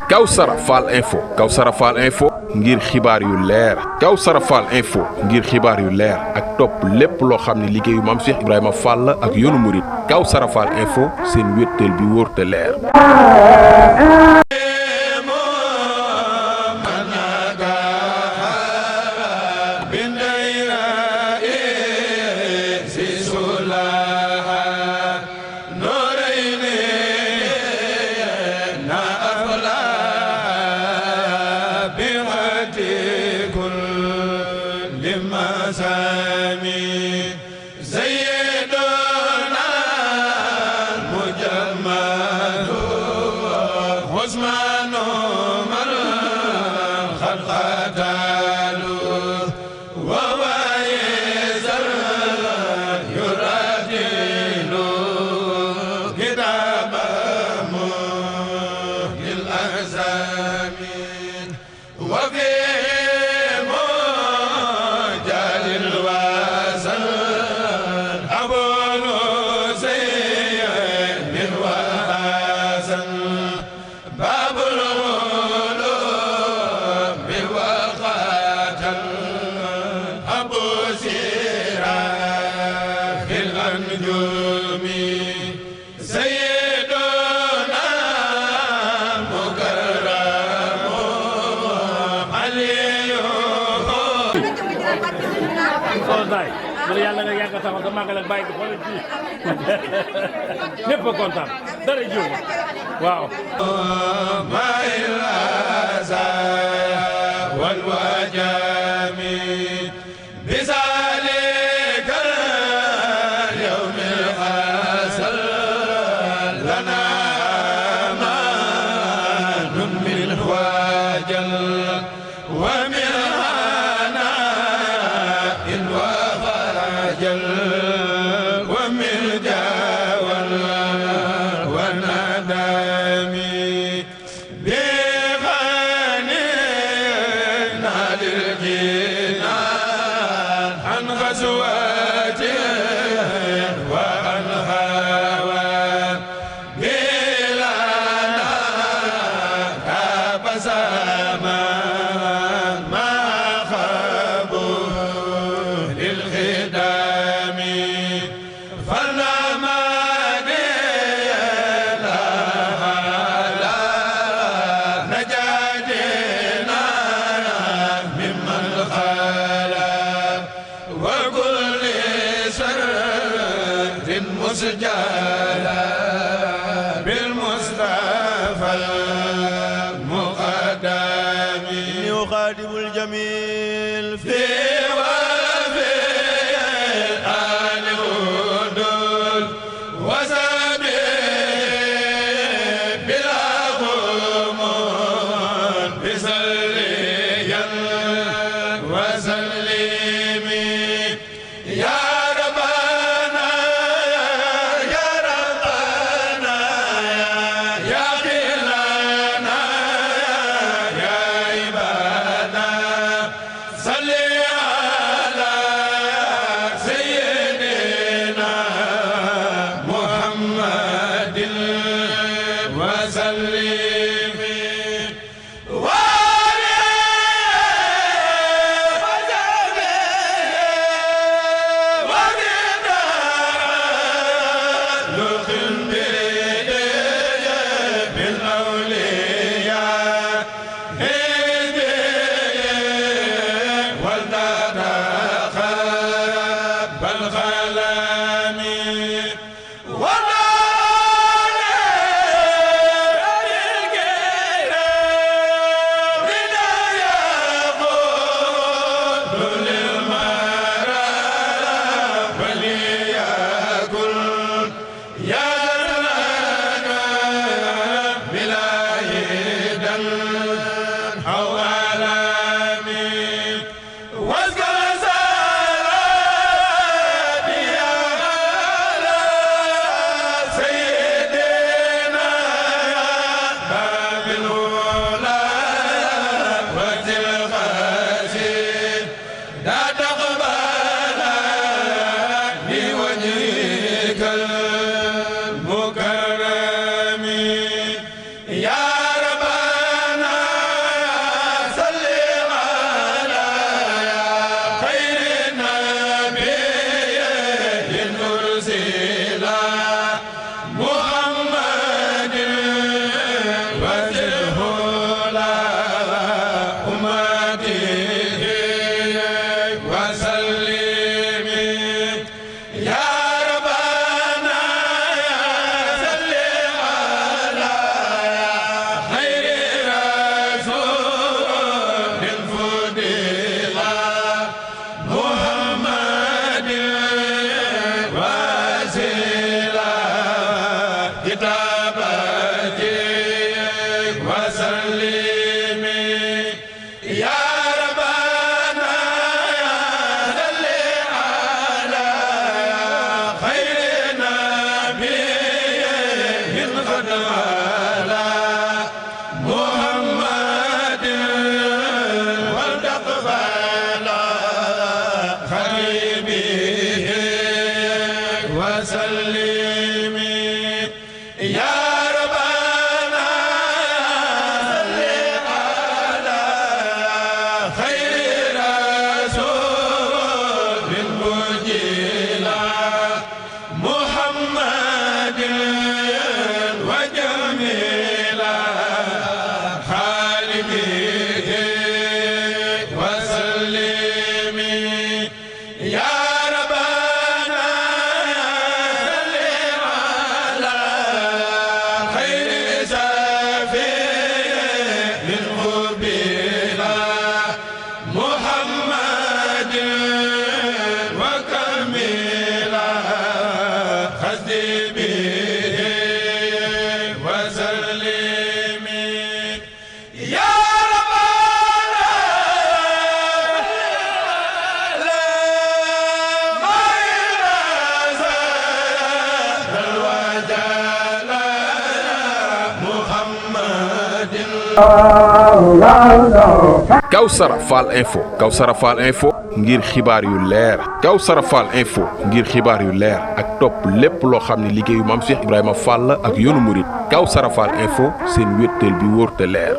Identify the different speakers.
Speaker 1: Kawsara Fall Info ngir xibaar yu leer Kawsara Fall Info ngir xibaar yu leer ak topp lépp loo xam ne liggéeyu Maam Cheikh Ibrahima Fall ak yoonu murit Kawsara Fall Info seen wéttal bi wóor te leer.
Speaker 2: yàlla nga yàgg taxaw sa màggal ak bàyyi ko fa la ji ñëpp a kontaan dara jiw waaw
Speaker 1: Kawsara Fall Info Kawsara Fall Info ngir xibaar yu leer Kawsara Fall Info ngir xibaar yu leer ak topp lépp loo xam ne liggéeyu Maam Cheikh Ibrahima Fall ak yoonu murit Kawsara Fall Info seen wéttal bi wóor te leer